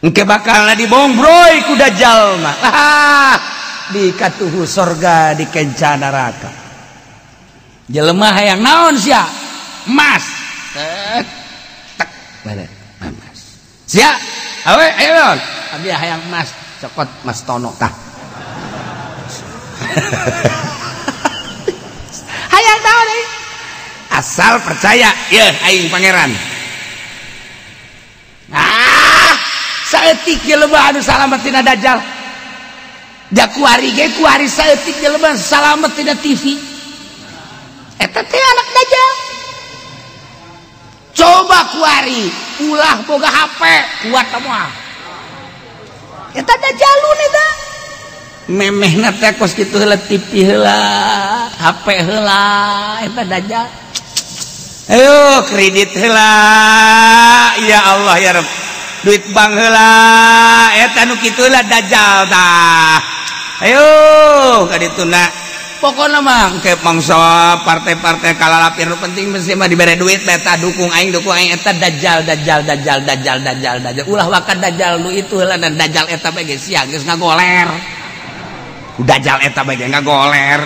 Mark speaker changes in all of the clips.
Speaker 1: Engke bakal dibongbroy ku dajjal mah. Ah, di katuhu sorga di kenca neraka. Jelema hayang naon sia? Emas. Tek tek bade emas. Sia, awe ayo naon? Abdi hayang emas, cokot Mas Tono tah. Hayang naon euy? Asal percaya, yeuh aing pangeran. Ah, saeutik jelema anu salamet tina dajjal. Da kuari ge kuari saeutik jelema salamet tina TV. Eta teh anak dajjal. Coba kuari ulah boga HP kuat moal. Eta dajjalun eta. Memehna teh kos kitu heula TV heula, HP heula, eta dajjal. Ayo kredit heula, ya Allah ya Rabb. Duit bank heula, eta nu kitu heula dajjal tah. Ayo ka dituna. Pokona mah engke mangsa partai-partai kalalapir nu penting mesti mah dibere duit eta dukung aing eta dajjal dajjal dajjal dajjal dajjal dajjal. Ulah wakan dajjal nu itu heula dan dajjal eta bae geus sia geus ngagoler. Dajjal eta bae ngagoler.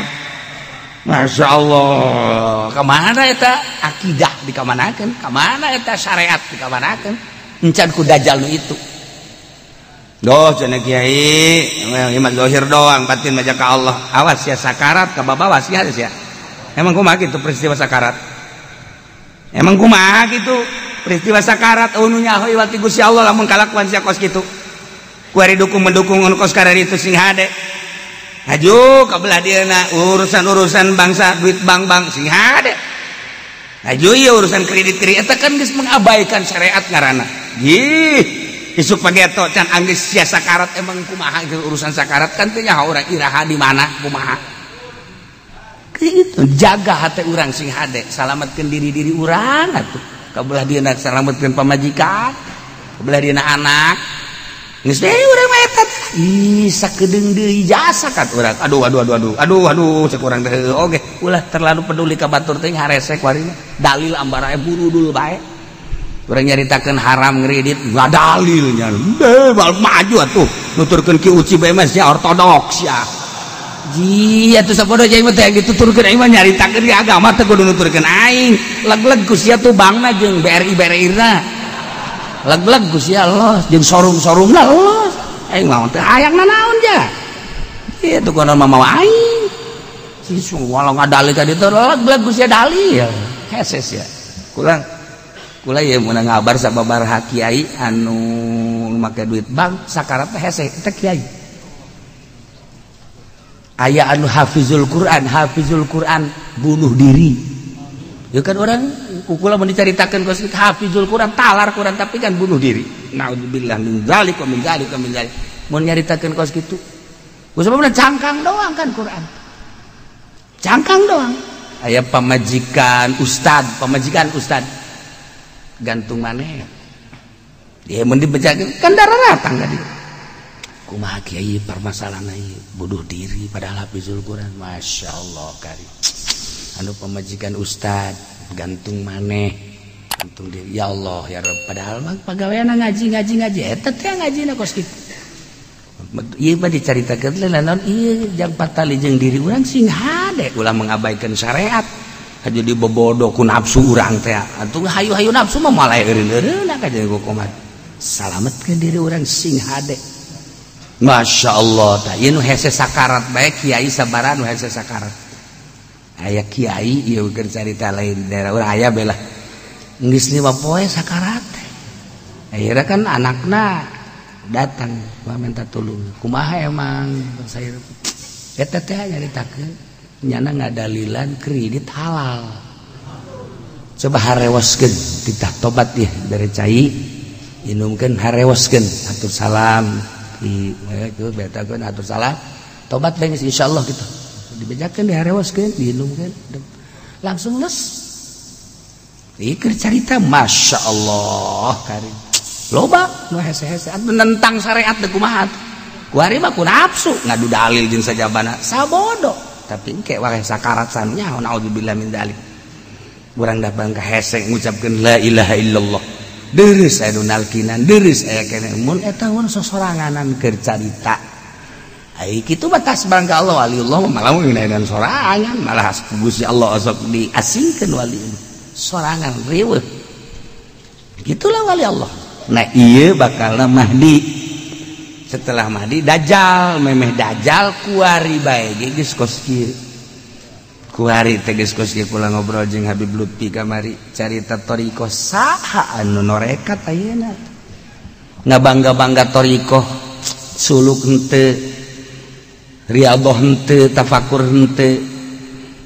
Speaker 1: Masya Allah, kemana eta akidah dikamanakeun, kemana eta syariat dikamanakeun, encan ku dajjal nu itu. Doh cenah kiai, ieu mah zahir doang, batin mah ka Allah. Awas sia sakarat ka babawa sia sia. Emang kumaha kitu peristiwa sakarat? Emang kumaha kitu peristiwa sakarat nu nyaho iwal ti Gusti Allah lamun kalakuan sia kos kitu. Kuari dukung mendukung anu kos kararitu sing hade. Haju kabelah dieuna urusan-urusan bangsa duit bank-bank sing hade. Haju ieu urusan kredit-kredit eta kan geus mengabaikan syariat ngaranna. Ih, isuk pageto can anggeus sia sakarat emang kumaha urusan sakarat kan teu nyaho urang iraha di mana kumaha. Kitu jaga hate urang sing hade, salametkeun diri-diri urang atuh. Kabelah dieuna salametkeun pamajikan, kabelah dieuna anak. Geus deui urang mah eta. Ih, sakedeung deui jasa kat urang. Aduh aduh aduh aduh. Aduh aduh cek urang teh oge. Ulah terlalu peduli ka batur teh haresek warina. Dalil ambara burudul bae. Urang nyaritakeun haram ngredit, enggak dalilnya. Deh, maju atuh. Nuturkeun Ki Uci bae mah sia ortodoks ya. Ji, atuh sapodo aing mah teh dituturkeun aing mah nyaritakeun di agama teh kudu nuturkeun aing. Leg-leg ku sia tuh bankna jeung BRI-BRI-na. Leg-leg ku sia los jeung sorung-sorungna los. Aing mah teh hayang nanaon ja. Ieu tuh kono mah mawa aing. Si walau ngadalil ka ditu leg-leg ku sia dalil. Hese sia. Kurang kula ieu meunang ngabar sababaraha kiai anu make duit bank sakarat teh hese eta kiai. Aya anu hafizul Quran bunuh diri. Ya kan orang kukula mun dicaritakeun kos hafizul Quran talar Quran tapi kan bunuh diri. Naudzubillah min dzalik wa min dzalik wa min dzalik. Mun nyaritakeun kos kitu. Ku sababna cangkang doang kan Quran. Cangkang doang. Aya pamajikan ustad gantung maneh. Dia mun dibejakeun kan daratang ka dieu. Kumaha kiai permasalahanna ieu bunuh diri padahal hafizul Quran. Masya Allah kari. Anu pamajikan ustad gantung maneh gantung diri ya Allah ya Rabb padahal mah pagaweana ngaji eta teh ngajina kos kitu. Ieu mah dicaritakeun lain naon ieu jang patali jeung diri urang sing hade ulah mengabaikan syariat haju dibobodo ku nafsu urang teh atuh hayu-hayu nafsu mah moal eureun-eureun ka jeung kumaha salametkeun diri urang sing hade. Masya Allah tah ieu nu hese sakarat bae kiai sabaraha nu hese sakarat. Aya kiai ieu keur carita lain daerah urang aya bae lah geus 5 poe sakarat. Akhirnya kan anakna datang minta tulung. Kumaha emang saya eta teh nyaritakeun nyana ngadalilan kredit halal. Coba harewoskeun titah tobat ieu dari cai inumkeun harewoskeun atur salam di itu betakeun atur salam tobat bae geus insyaallah gitu. Dibejakeun diharewoskeun diinumkeun langsung les. Ieu carita Masya Allah karim. Loba nu hese-hese atuh nentang syariat teh kumaha atuh. Kuari mah ku nafsu ngadu dalil jeung sajabana sabodo. Tapi engke wae sakarat sanunya naudzubillah min dzalik. Urang datang ka hese ngucapkeun la ilaha illallah. Dereus aya nu nalkinan, dereus aya keneh mun eta mun sosoranganan keur carita. Ai kitu batas bangga Allah waliullah malah ngeunaheun sorangan, malah Gusti Allah osok diasingkeun wali sorangan riweuh. Gitulah wali Allah. Nah ieu bakalna Mahdi. Setelah Mahdi Dajjal, memeh Dajjal kuari bae geus kos kieu. Kuari teh geus kos kieu kula ngobrol jeung Habib Lutfi kamari carita thariqah saha anu norekat ayeuna. Ngabangga-bangga thariqah suluk henteu, riyadhah henteu, tafakur henteu.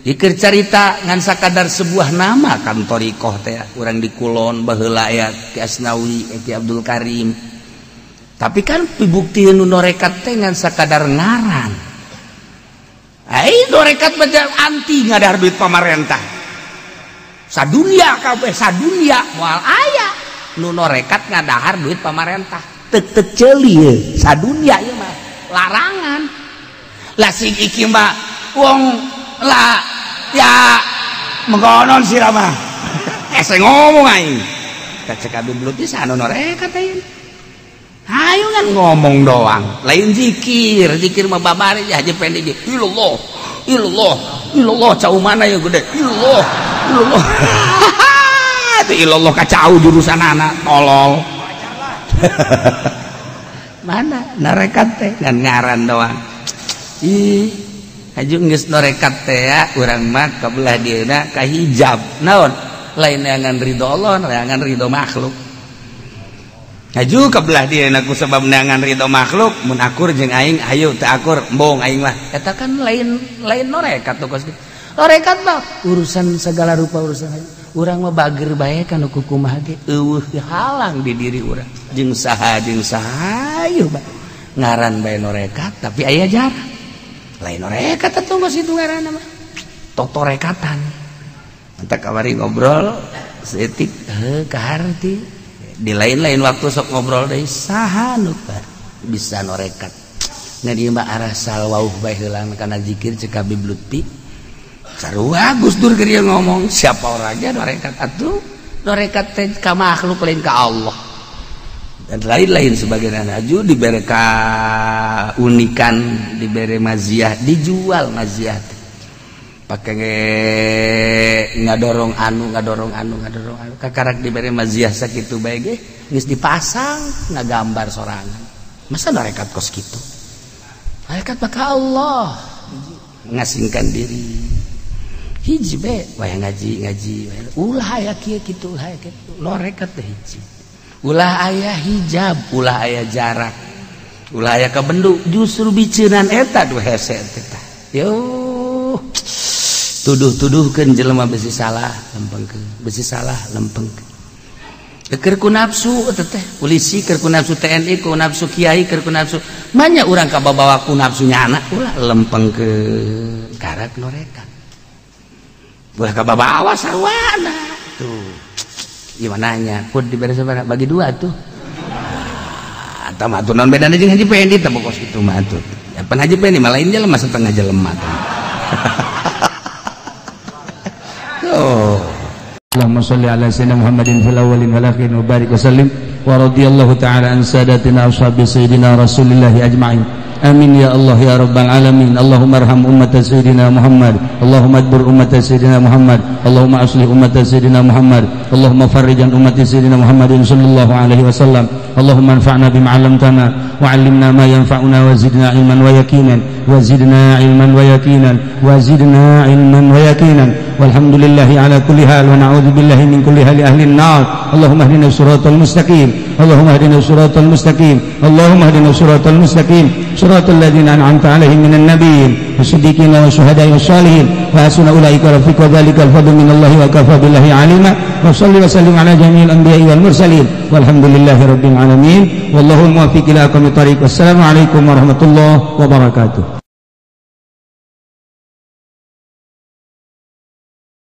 Speaker 1: Ieu carita ngan sakadar sebuah nama kan thariqah teh urang di Kulon baheula aya Ki Asnawi, Ki Abdul Karim. Tapi kan bukti nu norekat teh ngan sakadar ngaran. Ai norekat mah anti ngadar duit pamarentah. Sadunia kabeh sadunia moal aya nu norekat ngadahar duit pamarentah. Teu ceuli ye sadunia ieu mah larangan. Lah sing iki mah wong lah ya mengkonon sira mah. Ese ngomong aing. Ka cek Habib Lutfi anu norekat ayeuna. Ayo kan ngomong doang, lain zikir, zikir mah babari aja pendek ge. Ilallah, ilallah, ilallah cau mana ya gede. Ilallah, ilallah. Itu ilallah kacau jurusan anak tolol. Mana norekat teh ngan ngaran doang. Ih, haju geus norekat teh ya urang mah kabelah dieuna ka hijab. Naon? Lain neangan ridho Allah, neangan ridho makhluk. Haju kebelah dia aku sebab neangan ridho makhluk mun akur jeung aing ayo teu akur embung aing mah eta kan lain lain norekat tuh kos norekat mah urusan segala rupa urusan urang mah bager bae kana kumaha ge eueuh halang di diri urang jeung saha ayo bae ngaran bae norekat tapi aya jarak lain norekat atuh kos itu ngaranna mah totorekatan entak kamari ngobrol seetik heuh kaharti di lain-lain waktu sok ngobrol deui saha nu bisa norekat ngan ieu mah arasal wauh bae heula kana zikir ceuk Habib Lutfi sarua Gus Dur keur ngomong siapa orangnya norekat atuh norekat teh ka makhluk lain ka Allah dan lain-lain sebagian aju dibere kaunikan dibere maziah dijual maziah pakai ngadorong anu ngadorong anu ngadorong anu kakarak dibere maziah sakitu bae ge geus dipasang ngagambar sorangan masa norekat kos kitu norekat maka Allah ngasingkan diri hiji be waya ngaji ngaji ulah aya kieu kitu ulah aya kitu norekat teh hiji ulah aya hijab ulah aya jarak ulah aya kabendu justru biceunan eta duh hese teh yo tuduh-tuduhkeun jelema besi salah lempengkeun besi salah lempengkeun keur ku nafsu eta teh polisi keur ku nafsu TNI ku nafsu kiai keur ku nafsu manya urang kababawa ku nafsu nyana ulah lempengkeun karak norekat ulah kababawa sarwana tuh gimana nya pun dibere sabaraha bagi dua tuh atau mah atuh naon bedana jeung Haji Pendi teh pokos kitu mah atuh pan Haji Pendi mah lain jelema setengah jelema tuh. Oh.
Speaker 2: Allahumma shalli ala sayyidina Muhammadin fil awwalin wal akhirin wa barik wa sallim wa radhiyallahu ta'ala an sadatina ashabi sayyidina Rasulillah ajma'in. Amin ya Allah ya rabbal alamin. Allahumma arham ummata sayyidina Muhammad. Allahumma adbur ummata sayyidina Muhammad. Allahumma aslih ummata sayyidina Muhammad. Allahumma farrij an ummati sayyidina Muhammadin sallallahu alaihi wasallam. Allahumma anfa'na bima 'allamtana wa 'allimna ma yanfa'una wa zidna ilman wa yaqinan wa zidna ilman wa yaqinan wa zidna ilman wa yaqinan. Walhamdulillahi ala kulli hal wa na'udzu billahi min kulli hali ahli an-nar. Allahumma ihdina siratal mustaqim. Allahumma ihdina siratal mustaqim. Allahumma ihdina siratal mustaqim. Siratal ladzina an'amta 'alaihim minan nabiyyin wasiddiqina wasyuhada'i wassalihin wa hasuna ulaika rafiqa dzalikal fadlu minallahi wa kafa billahi 'alima. Wa shalli wa sallim 'ala jami'il anbiya'i wal mursalin. Walhamdulillahi rabbil alamin. Wallahu muwaffiq ila aqwamit thariq. Wassalamu alaikum warahmatullahi wabarakatuh.